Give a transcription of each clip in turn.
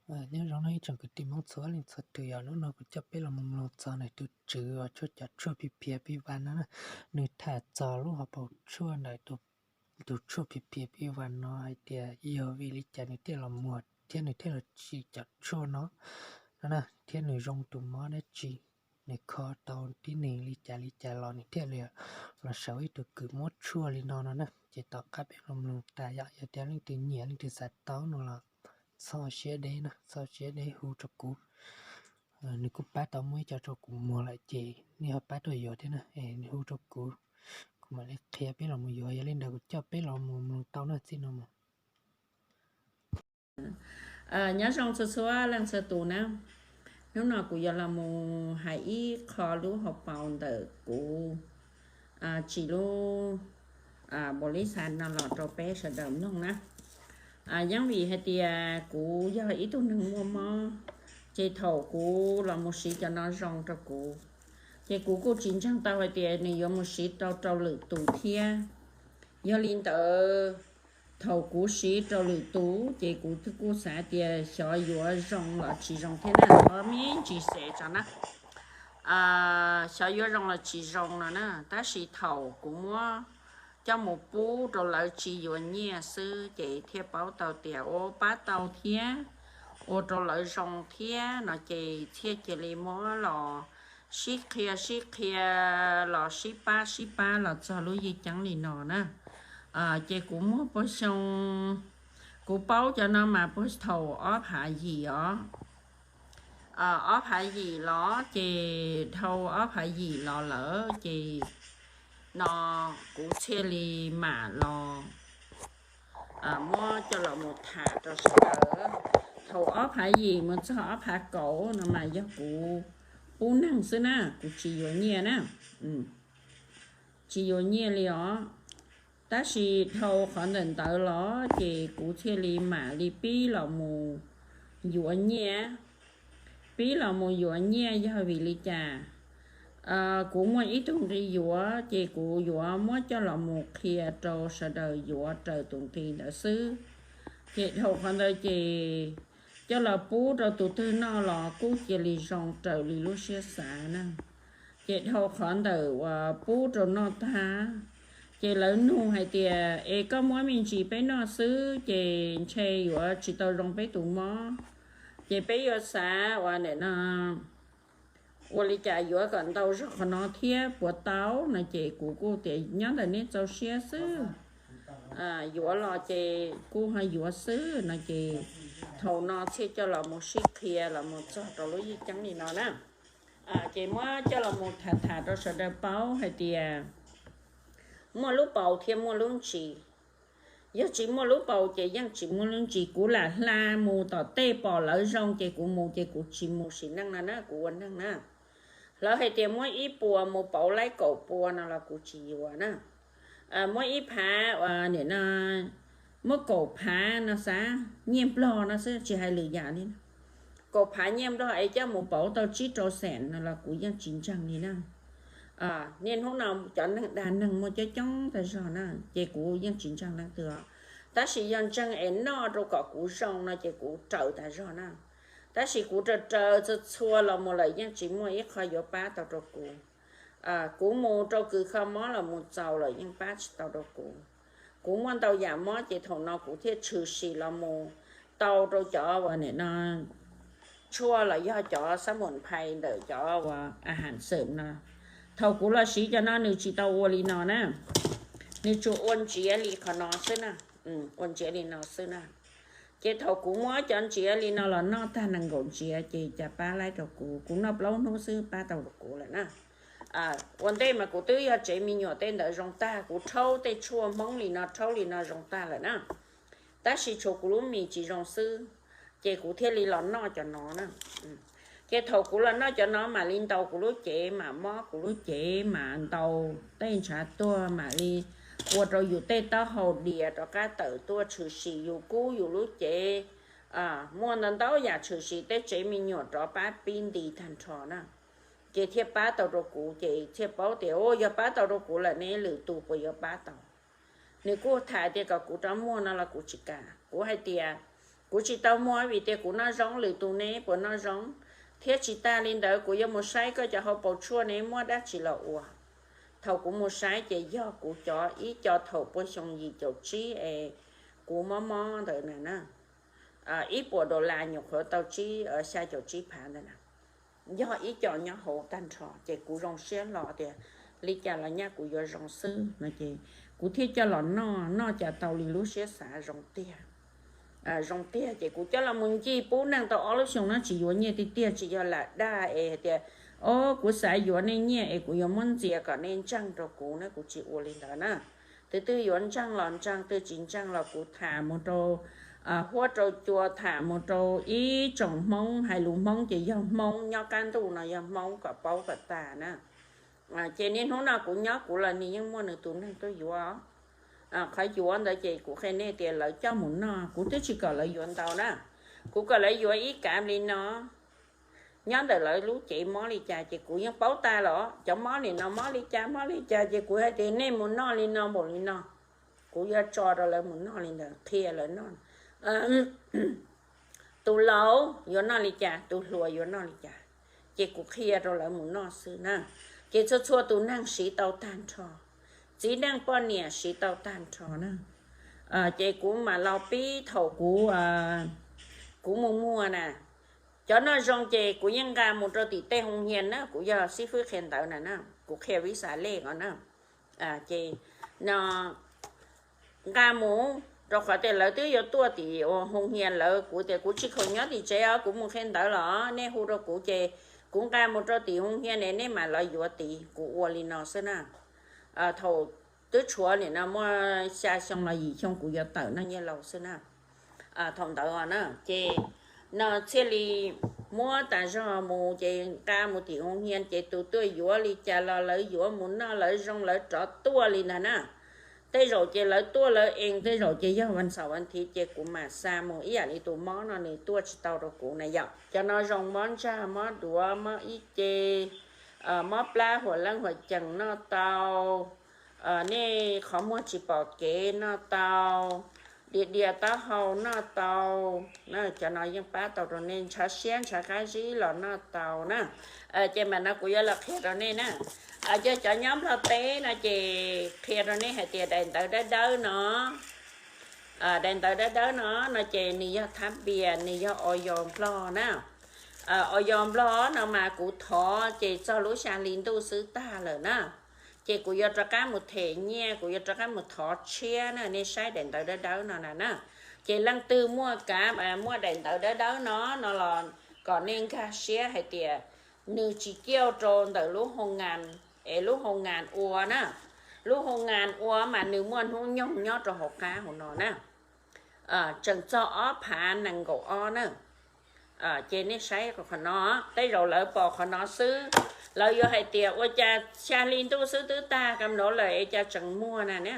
Nyob zoo no ib tsoom kwv tij Hmoob txhua leej txhua tus, yog hnub no kuv coj peb los mus mloog txog nws tus tswv uas tshuaj cov tshuaj phiv phiav piv vas no na. Nws tham txog lub hauv paus tshuaj ntawm tus tshuaj phiv phiav piv vas no hais tias yog vim li cas nws thiaj los muag thiab nws thiaj los siv cov tshuaj no no na, thiab nws zoo tus mob dab tsi, nws kho tau tib neeg li cas li cas los nws thiaj li los saum ib tug kws muab tshuaj li no no na. Ces tom qab peb los mloog tas, yog tias leej twg nyiam leej twg xav tau no los txhob siab deb na, txhob siab deb hu rau kuv. Nws kuj pab tau muaj ib co rau kuv muag lawm ces nej ho pab tuaj yuav thiab na, es hu rau kuv, kuv mam li qhia peb los mus yuav. Yog li ntawd kuv coj peb los mus mloog tau na, txij no mus. Nyob zoo txhua txhua leej txhua tus na. Hnub no kuv yuav los mus hais ib qho lub hauv paus ntawm kuv tsim lub npaum li xav no los rau peb sawv daws mloog na. Yeej vim hais tias kuv yog ib tug neeg muaj mob, ces thaum kuv los mus siv cov no zoo rau kuv, ces kuv kuj tsis ntseeg tau hais tias nws yuav mus siv rau rau lwm tus thiab. Yog li ntawd, thaum kuv siv rau lwm tus ces kuv kuj xav tias xyov yuav zoo los tsis zoo thiab na, me ntsis xav tso na. Xyov yuav zoo los tsis zoo no na, tab sis thaum kuv muab coj mus pub rau lawv tsis yuav nyiaj xwb ces thiaj paub tau tias ua pab tau thiab, ua rau lawv zoo thiab no ces thiaj cia li muab los sib qhia sib qhia, los sib pab sib pab los txog lub yeej ceeb li no na. Ces kuv muaj puag xyoo, kuv paub cov no mas puag thaum ob phav yim os. Ob phav yim los ces dhau ob phav yim los lawm ces no kuv thiaj li mam los muab coj los mus tham rau sawv daws. Thaum ob phav yim mus txog ob phav kaum no mas yog kuv pub neeg xwb na, kuv tsis yuav nyiaj na, tsis yuav nyiaj li os. Tab sis dhau qhov ntawm ntawd los ces kuv thiaj li mam li pib los mus yuav nyiaj. Pib los mus yuav nyiaj yog vim li cas? Kuv muaj ib tug nqi yuav ces kuv yuav muab coj los mus qhia rau sawv daws yuav raws tus nqi ntawd xwb. Ces dhau qhov ntawd ces coj los pub rau tus twg noj los kuj cia li zoo raws li lub siab xav na. Ces dhau qhov ntawm uas pub rau noj tag, ces lawv nug hais tias es koj muab me ntsis peb noj xwb ces ntshe yuav tsis tau zoo peb tus mob, ces peb yuav xav ua ntawm no ua li cas yuav kom ntau zog qhov no thiab puas tau no ces kuv kuj tias nyob ntawm nej txaus siab xwb. Yuav los ces kuj ho yuav xwb no ces thaum no thiaj coj los mus sib qhia los mus txog rau lub yeej ceeb li no na. Ces muab coj los mus tham tham rau sawv daws paub hais tias muaj lub paus thiab muaj lub ntsis. Yog tsis muaj lub paus ces yeej tsis muaj lub ntsis. Kuv lam hla mus tom tej pom lawv zoo ces kuv mus, ces kuv tsis mus sim neej no na, kuv ua neeg na. Lawv hais tias muab ib puas mus pauv laib kaum pua no los kuv tsis yuav na. Muab ib phav, nim no muab kaum phav no xav, nyiaj nplog no xwb tsis hais lwm yam li. Kaum phav nyiaj nplog es coj mus pauv tau tsib rau xees no los kuv yeej tsis ntseeg li na. Niaj hnub no cov neeg dag neeg muaj coob coob tag zog na, ces kuv yeej tsis ntseeg leej twg os. Tab sis yog ntseeg es noj rau kom kuv zoo no ces kuv raws tas zog na. Tab sis kuv raws raws txhua txhua los mus lawm yeej tsis muaj ib qho yuav pab tau rau kuv. Kuv mus rau kws kho mob los mus txaus lawm yeej pab tsis tau rau kuv. Kuv muaj ntau yam mob ces thaum no kuv thiaj tshwm sim los mus tau rau cov uas nim no tshuaj los yog cov xab mus phais ntawm cov uas a has xwm no. Thaum kuv los siv cov no nws tsis tau ua li no na, nws tsuas ua ntsiav li qhov no xwb na, ua ntsiav li no xwb na. Ces thaum kuv muab cov ntsiav li no los noj tag nees nkaum ntsiav ces cas pab laib rau kuv, kuv noj plaub hnub xwb pab tau rau kuv lawm na. Ua ntej mas kuv twb yog tsev me nyuam tej ntawd zoo tag, kuv rhaub tej tshuaj Hmoob li no rhaub li no zoo tag lawm na. Tab sis tshuav kuv lub mis tsis zoo xwb, ces kuv thiaj li los noj cov no na. Ces thaum kuv los noj cov no mam li ntaus kuv lub cev, mam mob kuv lub cev, mam ntaus tej ntshav tuag, mam li ua rau yus tej taub hau dias rov qab tawm tuaj tshwm sim yus kub yus lub cev. Muaj ntau ntau yam tshwm sim tej tsev me nyuam rov pab pib nti tag nrho na. Ces thiaj pab tau rau kuv, ces thiaj paub tias yog pab tau rau kuv lawm ne lwm tus puas yuav pab tau. Nws kuj tham tias kom kuv rov muag no los kuv tsis kam. Kuv hais tias Kuv tsis tau muag vim tias kuv noj zoo, lwm tus ne puas noj zoo? Thiab tsis tas li ntawd, kuv yuav mus saib koj cov hauv paus tshuaj ne muab dab tsi los ua. Thaum kuv mus saib ces yog kuv cov ib co thaum puag xyoo yim caum tsib es kuv mob mob ntawd na, ib puas dollar nyuam qhuav tau tsib, xya caum tsib phav ntawd na, yog ib co nyob hauv tag nrho. Ces kuv zoo siab hlo tias li cas los nyaj kuv yuav zoo xwb no ces kuv thiaj coj los noj, noj cas tau li lub siab xav zoo tiag. Zoo tiag ces kuv coj los mus ncig pub neeg tau ob lub xyoo no tsis yuav nyiaj tiag tiag, tsis yog lam dag es tias, o, kuv xav yuav nej nyiaj es kuv yuav muab ntxias kom nej ntseeg rau kuv na, kuv tsis ua li ntawd na. Tus twg yuav ntseeg los ntseeg, tus twg tsis ntseeg los kuv tham mus rau huab rau cua, tham mus rau ib tsoom Hmoob, hais lus Hmoob ces yog Hmoob, nyob qab ntuj no yog Hmoob kom paub kom tas na. Ces niaj hnub no kuv nyob kuv los nws yeej muaj nws tus neeg tuaj yuav. Qhov yuav ntawd ces kuv qhia nej tias lawv coj mus noj, kuv twb tsis kom lawv yuav ntau na. Kuv kom lawv yuav ib kav li no, nyob ntawm lawv lub cev mob li cas ces kuv yeej paub tas los cov mob nim no mob li cas mob li cas, ces kuv hais tias nej mus noj li no npaum li no. Kuv yuav tso rau lawv mus noj li ntawd, qhia lawv noj. Tus laus yuav noj li cas, tus hluas yuav noj li cas, ces kuv qhia rau lawv mus noj xwb na. Ces txhua txhua tus neeg siv tau tag nrho, txiv neej poj niam siv tau tag nrho na. Ces kuv mam los pib thaum kuv, kuv mus muag na. Cov noj zoo ces kuv yeej nqa mus rau tim tej hoo hias na, kuv yog xib fwb qhia ntawv na na, kuv qhia vib xas lej os na. Ces no nqa mus, rau qhov tias lawv twb yuav tuaj tim hoo hias lawv, kuv tias kuv tsis khoom nyob tim tsev os, kuv mus qhia ntawv los nej hu rau kuv ces kuv nqa mus rau tim hoo hias ne, nej mam los yuav tid. Kuv ua li no xwb na. Thaum twb tshuav nim no muaj xya xyoo los yim xyoo kuv yuav tawm noj nyiaj laus xwb na. Thaum ntawd os na, ces no thiaj li muab tas zog mus, ces nqa mus tim hoo hias ces tus tuaj yuav li cas los lawv yuav mus noj, lawv zoo lawv rov tuaj li ntag na. Tej zaum ces lawv tuaj lawv ees, tej zaum ces yog vas xaum vas thiv ces kuv mam xa mus, ib yam li tus mob no nws tuaj tsis tau rau kuv na yom. Cov no zoo mob ntsag, mob duav, mob ib ce, mob plab huam leej huam cees noj tau, nej qhov muag tsis pom kev noj tau, dias dias taub hau noj tau na. Cov no yeej pab tau rau nej, ntshav siab ntshav qab zib los noj tau na. Ces mam no kuv yuav los qhia rau nej na. Yog cov nyob Nplog teb no ces qhia rau nej hais tias daim ntawv dawb dawb no, daim ntawv dawb dawb no, no ces nws yog thab npias, nws yog o yos Nplog na. O yos Nplog no mas kuv thov ces txog lub xya hli ntuj xwb tag lawm na. Ces kuv yuav rov qab mus them nyiaj, kuv yuav rov qab mus thov tshiab na. Nej saib daim ntawv dawb dawb no na na. Ces leej twg muaj kav, muaj daim ntawv dawb dawb no, no los kom nej nkag siab hais tias nws tsis ciaj rau ntawm lub hoo ngas, es lub hoo ngas ua na. Lub hoo ngas ua mas nws muaj hnub nyoog nyob rau hauv qab hauv no na. Tseem txog ob phav nees nkaum ob na. Ces nej saib qhov no, tej zaum lawv pom qhov no xwb, lawv yuav hais tias ua cas xya hli ntuj xwb twb tag kam no lawm es cas tseem muag na ne.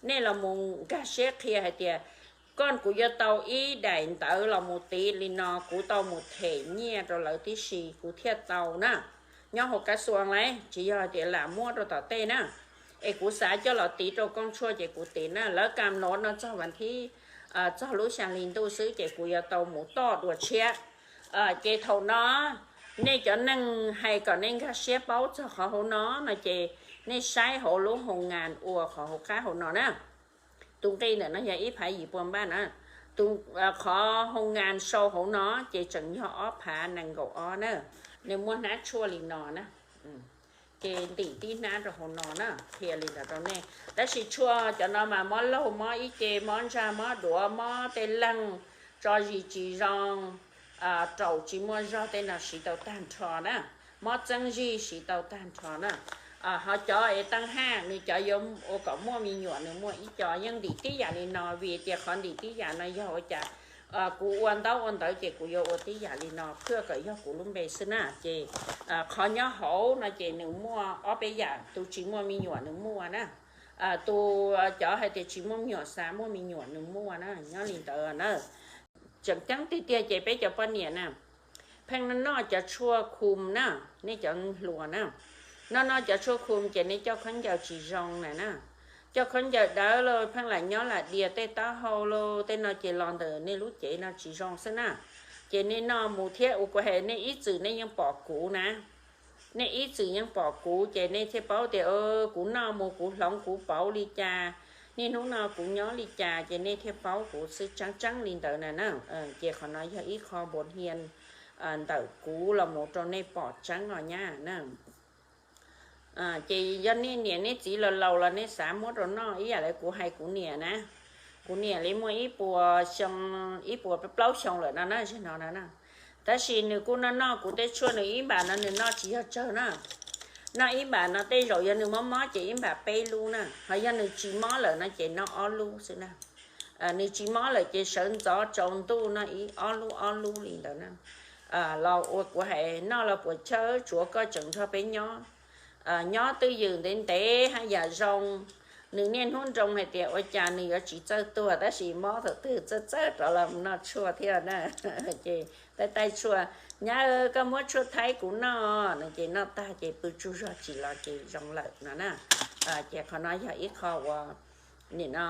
Nej los mus nkag siab qhia hais tias koj, kuv yuav tau ib daim ntawv los mus tiv li no, kuv tau mus them nyiaj rau lawv tib si kuv thiaj tau na. Nyob hauv kab xuas lauj, tsis yog hais tias lam muab rau tom tej na. Es kuv xav coj los tiv rau Kooj Tshuaj ces kuv tiv na. Lawv kam no no txog vas thib, txog lub xya hli ntuj xwb ces kuv yuav tau mus toj dua tshiab. Ces thaum no nej cov neeg hais kom nej nkag siab paub txog qhov hauv no no ces nej saib hauv lub hoo ngas ua qhov hauv qab hauv no na. Tus nqi ntawm no yog ib phav yim pua npaj na. Tus, qhov hoo ngas sau hauv no ces tseem yog ob phav nees nkaum ob na. Nws muaj hnab tshuaj li no na. Ces ntim tib hnab rau hauv no na, qhia li ntawd rau nej. Tab sis tshuaj cov no mas mob laug, mob ib ce, mob ntsag, mob duav, mob tej leeg, tso zis tsis zoo, raum tsis muaj zog, tej no siv tau tag nrho na. Mob txeeb zig siv tau tag nrho na. Ho cov es teej haj nws cov yuav ua kom muaj me nyuam nws muaj ib co yeej ntim tib yam li no, vim tias qhov ntim tib yam no yog ua cas kuv ua ntaub ua ntawv ces kuv yuav ua tib yam li no, phaj kom yog kuv lub npe xwb na. Ces qhov nyob hauv no ces nws muaj ob peb yam, tus tsis muaj me nyuam nws muaj na, tus, cov hais tias tsis muaj me nyuam xav muaj me nyuam nws muaj na, nyob li ntawd na. Tseem ceeb tiag tiag ces peb cov poj niam na, pheej noj cov tshuaj khum na, nej cov hluas na, noj noj cov tshuaj khum ces nej coj khaub ncaws tsis zoo na na. coj khaub ncaws dawb los pheej lam nyob lam dias tej taub hau los tej no ces los ntawm nej lub cev no tsis zoo xwb na. Ces nej noj mus thiab ua kuv hais nej ib txwm nej yeej pom kuv na. Nej ib txwm yeej pom kuv ces nej thiaj paub tias kuv noj mus kuv hloov kuv pauv li cas, niaj hnub no kuv nyob li cas ces nej thiaj paub kuv xwb, tseeb tseeb li ntawd na na. Ces qhov no yog ib qho npaum hia ntawm kuv los mus rau nej pom tseeb os nyab na. Ces yog nej niam nej txiv los laus los nej xav muab rau noj ib yam li kuv hais kuv niam na. Kuv niam li muaj ib puas xyoo, ib puas plaub xyoo lawm no na, zaum no na. Tab sis nws kuj noj noj kuv tej tshuaj, nws ib npam no nws noj tsis yog tsawg na. Noj ib npam no tej zaum yog nws mob mob ces ib npam peb lub na, ho yog nws tsis mob lawm no ces noj ob lub xwb na. Nws tsis mob lawm ces sawv ntxov tsaus ntuj noj ib ob lub ob lub li ntawd na. Los ua kuv hais noj los puas chawj, tsuav koj tseem nrog peb nyob. Nyob twj ywm ntev ntev haj yam zoo. Nws niaj hnub nroo hais tias ua cas nws yuav tsis txawj tuag, tab sis mob thaum twg txawj txawj rov los noj tshuaj thiab na. Ces taij taij tshuaj, nyab, koj muab tshuaj thaib kuv noj no ces noj tag ces pw tsaug zog tsis los ces zoo lawm no na. Ces qhov no yog ib qho uas nim no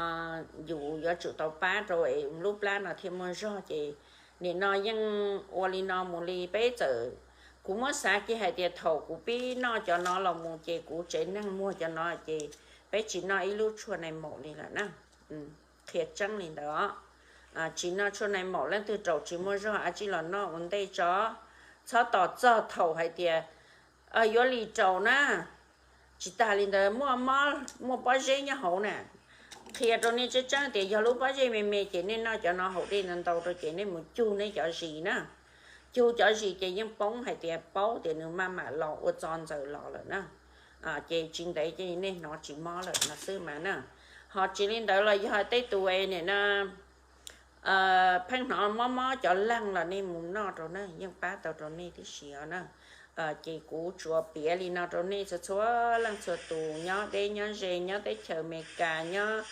yus yuav tsum tau pab rau es lub plab no thiaj muaj zog. Ces nim no yeej ua li no mus li peb txawm, kuv muab xav kiag hais tias thaum kuv pib noj cov no los mus ces kuv tsev neeg muag cov no ces peb tsis noj ib lub tshuaj nais maum li lawm na. Qhia tseeb li ntawd os. Tsis noj tshuaj nais maum, leej twg raum tsis muaj zog a tsij los noj ua ntej tso. Txhob tos txog thaum hais tias yuav li raum na. Tsis tas li ntawd, muaj pob zeb nyob hauv na. Qhia rau nej tseeb tseeb tias yog lub pob zeb me me ces nej noj cov no haus dej ntau ntau rau ces nej mus cug nej cov zis na. Cug cov zis ces yeej poob hais tias paub tias nws maj mam los ua txo ntxaws los lawm na. Ces tsis ntev ces nej hnov tsis mob lawm no xwb mas na. Ho tsis li ntawd los yog tej tus es nim no pheej hnov mob mob cov leeg los nej mus noj rau na, yeej pab tau rau nej tib si os na. Ces kuv tsuas piav li no rau nej txhua txhua leej txhua tus nyob deb nyob ze, nyob teb chaws Amelikas, nyob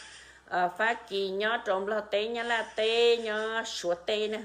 Fab Kis, nyob rau Nplog teb, nyob Laj teb, nyob Suav teb na.